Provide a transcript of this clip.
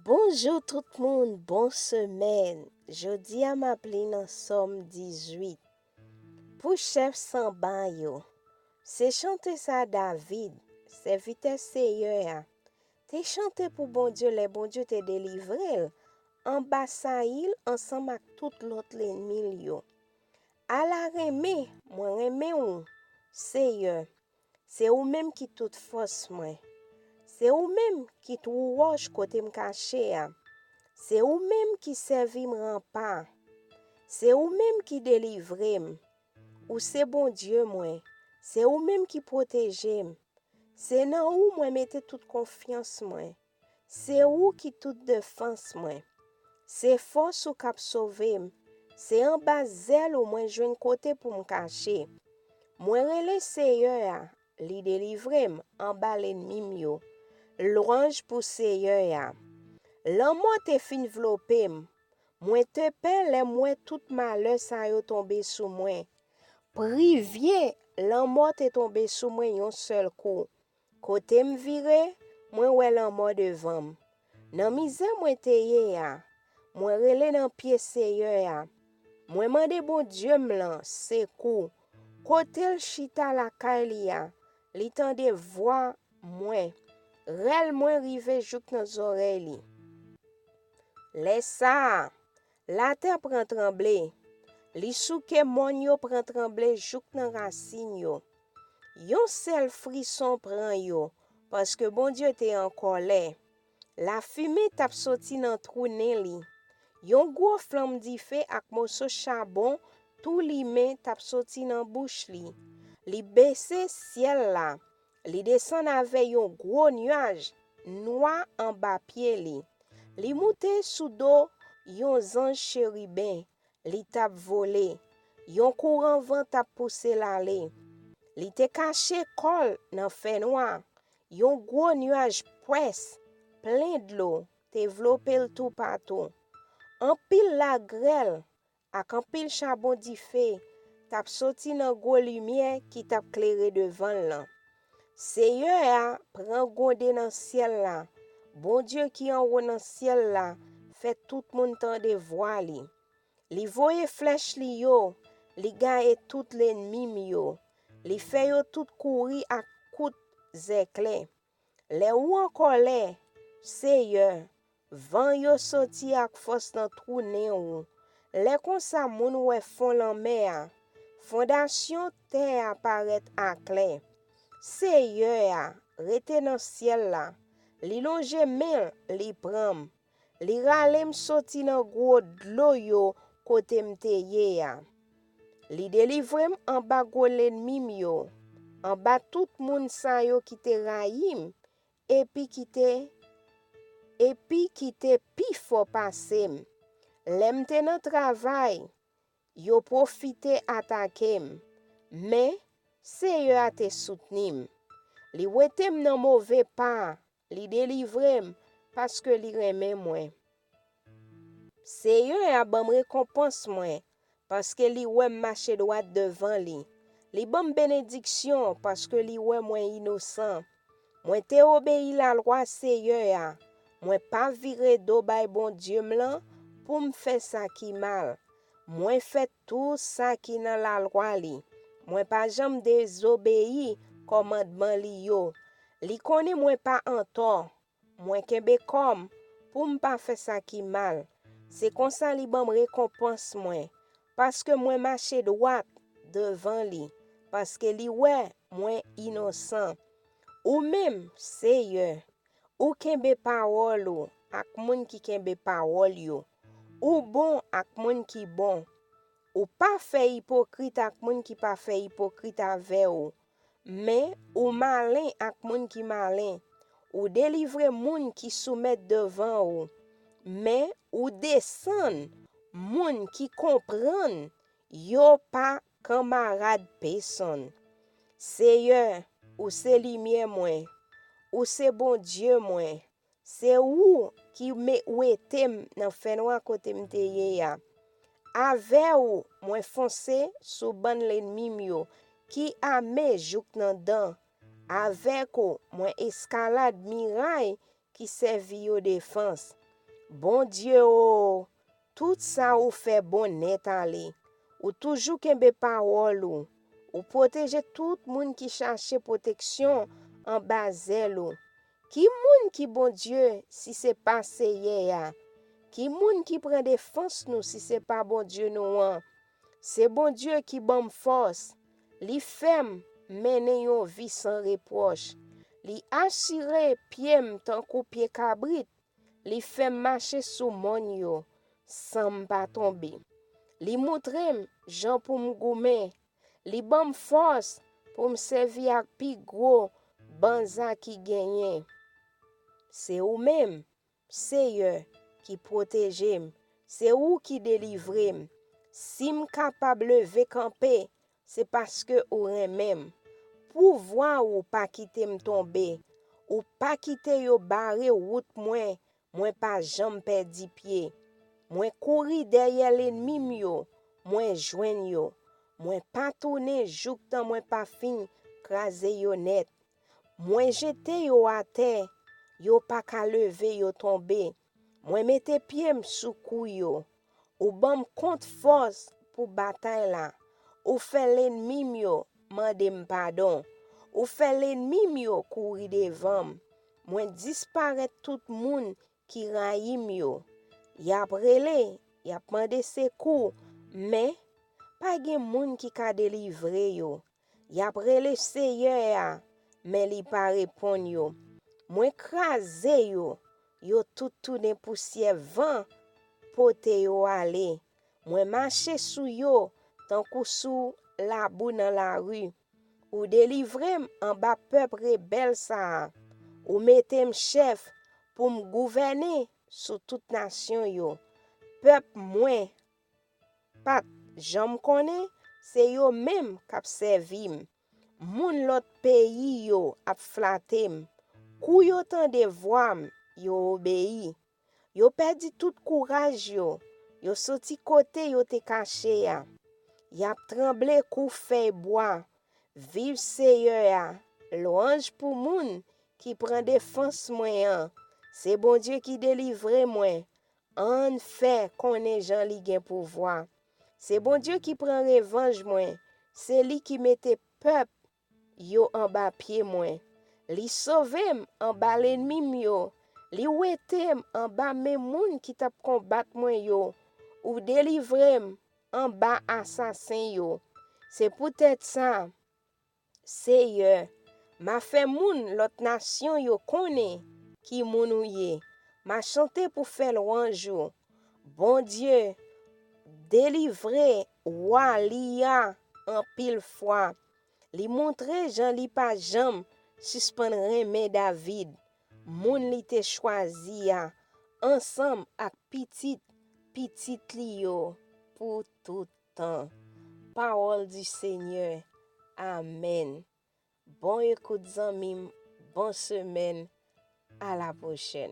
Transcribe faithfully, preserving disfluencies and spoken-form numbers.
Bonjou tout moun, bon semèn. Jodi a m ap li nan Sòm dizuit. Pou chèf sanba yo. Se chante sa David, sèvitè Seyè a, te chante pou Bondye lè Bondye te delivre l anba Sayil ansanm ak tout lòt lènmi l yo. Ala renmen, mwen renmen w, Seyè. Se ou menm ki tout fòs mwen. Se ou menm ki twou wòch kote m kache a. Se ou menm ki sèvi m ranpa. Se ou menm ki delivre m. Ou se Bondye mwen. Se ou menm ki pwoteje m. Se nan ou mwen mete tout konfyans mwen. Se ou ki tout defans mwen. Se fòs ou k ap sove m. Se anba zèl ou mwen jwenn kote pou m kache. Mwen rele Seyè a, li delivre m anba lènmi m yo. Lwanj pou Seyè a. Lanmò te fin vlope m. Mwen te pè lè m wè tout malè sa yo tonbe sou mwen. Privye lanmò te tonbe sou mwen yon sèl kou. Kote m vire, mwen wè lanmò devan m. Nan mizè mwen te ye a, mwen rele nan pye Seyè a. Mwen mande Bondye m lan sekou. Kote l chita lakay li a, li tande vwa mwen. Rèl mwen rive jouk nan zòrèy li. Lè sa a, latè pran tranble. Li souke mòn yo pran tranble jouk nan rasin yo. Yon sèl frison pran yo, paske Bondye te an kòlè. Lafimen t ap soti nan twou nen li. Yon gwo flanm dife ak moso chabon tou limen t ap soti nan bouch li. Li bese syèl la. Li desann avè yon gwo nyaj nwa anba pye li. Li moute sou do yon zanj cheriben. Li t ap vole. Yon kouran van t ap pouse l ale. Li te kache kò l nan fènwa. Yon gwo nyaj pwès, plen dlo, te vlope l toupatou. Anpil lagrèl ak anpil chabon dife t ap soti nan gwo limyè ki t ap klere devan l lan. Seyè a pran gwonde nan syèl la. Bondye ki anwo nan syèl la fè tout moun tande vwa li. Li voye flèch li yo, li gaye tout lènmi m yo. Li fè yo tout kouri ak kout zèklè. Lè ou an kòlè, Seyè, van yo soti ak fòs nan twou nen ou. Lè konsa moun wè fon lanmè a, fondasyon tè a parèt aklè. Seyè a rete nan syèl la, li lonje men l, li pran m. Li rale m soti nan gwo dlo yo kote m te ye a. Li delivre m anba gwo lènmi m yo, anba tout moun sa yo ki te rayi m, epi ki te, epi ki te pi fò pase m. Lè m te nan travay, yo pwofite atake m, men Seyè a te soutni m. Li wete m nan move pa a, li delivre m, paske li renmen mwen. Seyè a ban m rekonpans mwen, paske li wè m mache dwat devan li. Li ban m benediksyon, paske li wè mwen inosan. Mwen te obeyi lalwa Seyè a. Mwen pa vire do bay Bondye m lan pou m fè sa ki mal. Mwen fè tou sa ki nan lalwa li. Mwen pa janm dezobeyi kòmandman li yo. Li konnen mwen pa antò. Mwen kenbe kò m pou m pa fè sa ki mal. Se konsa li ban m rekonpans mwen, paske mwen mache dwat devan li, paske li wè mwen inosan. Ou menm, Seyè, ou kenbe pawòl ou ak moun ki kenbe pawòl yo. Ou bon ak moun ki bon. Ou pa fè ipokrit ak moun ki pa fè ipokrit avè w. Men ou malen ak moun ki malen. Ou delivre moun ki soumèt devan ou. Men ou desann moun ki konprann yo pa kanmarad pèsonn. Seyè, ou se limyè mwen. Ou se Bondye mwen. Se ou ki me-, wete m nan fènwa kote m te ye a. Avè ou, mwen fonse sou bann lènmi m yo, ki ame jouk nan dan. Avèk ou, mwen eskalad miray ki sèvi yo defans. Bondye o, tout sa ou fè bon nèt ale. Ou toujou kenbe pawòl ou. Ou pwoteje tout moun ki chache pwoteksyon anba zèl ou. Ki moun ki Bondye si se pa Seyè a? Ki moun ki pran defans nou si se pa Bondye nou an? Se Bondye ki ban m fòs. Li fè m mennen yon vi san repwòch. Li asire pye m tankou pye kabrit. Li fè m mache sou mòn yo san m pa tonbe. Li montre m jan pou m goumen. Li ban m fòs pou m sèvi ak pi gwo banza ki genyen. Se ou menm, Seyè, ki pwoteje m. Se ou ki delivre m. Si m kapab leve kanpe, se paske ou renmen m. Pouvwa ou pa kite m tonbe. Ou pa kite yo bare wout mwen, mwen pa janm pèdi pye. Mwen kouri dèyè lènmi m yo, mwen jwenn yo. Mwen pa tounen jouktan mwen pa fin kraze yo nèt. Mwen jete yo atè, yo pa ka leve, yo tonbe. Mwen mete pye m sou kou yo. Ou ban m kont fòs pou batay la. Ou fè lènmi m yo mande m padon. Ou fè lènmi m yo kouri devan m. Mwen disparèt tout moun ki rayi m yo. Y ap rele, y ap mande sekou, men pa gen moun ki ka delivre yo. Y ap rele Seyè a, men li pa reponn yo. Mwen kraze yo, yo tout tounen pousyè, van pote yo ale. Mwen mache sou yo tankou sou labou nan lari. Ou delivre m anba pèp rebèl sa a. Ou mete m chèf pou m gouvène sou tout nasyon yo. Pèp mwen pa t janm konnen, se yo menm k ap sèvi m. Moun lòt peyi yo ap flate m. Kou yo tande vwa m, yo obeyi. Yo pèdi tout kouraj yo. Yo soti kote yo te kache a. Y ap tranble kou fèy bwa. Viv Seyè a! Lwanj pou moun ki pran defans mwen an! Se Bondye ki delivre mwen. Ann fè konnen jan li gen pouvwa. Se Bondye ki pran revanj mwen. Se li ki mete pèp yo anba pye mwen. Li sove m anba lènmi m yo. Li wete m anba men moun ki t ap konbat mwen yo. Ou delivre m anba asasen yo. Se poutèt sa, Seyè, m a fè moun lòt nasyon yo konnen ki moun ou ye. M a chante pou fè lwanj ou. Bondye delivre wa li a anpil fwa. Li montre jan li pa janm sispann renmen David, moun li te chwazi a, ansanm ak pitit pitit li yo pou tout tan. Pawòl di Senyè. Amèn. Bon ekout, zanmi m. Bon semèn. A la pwochèn.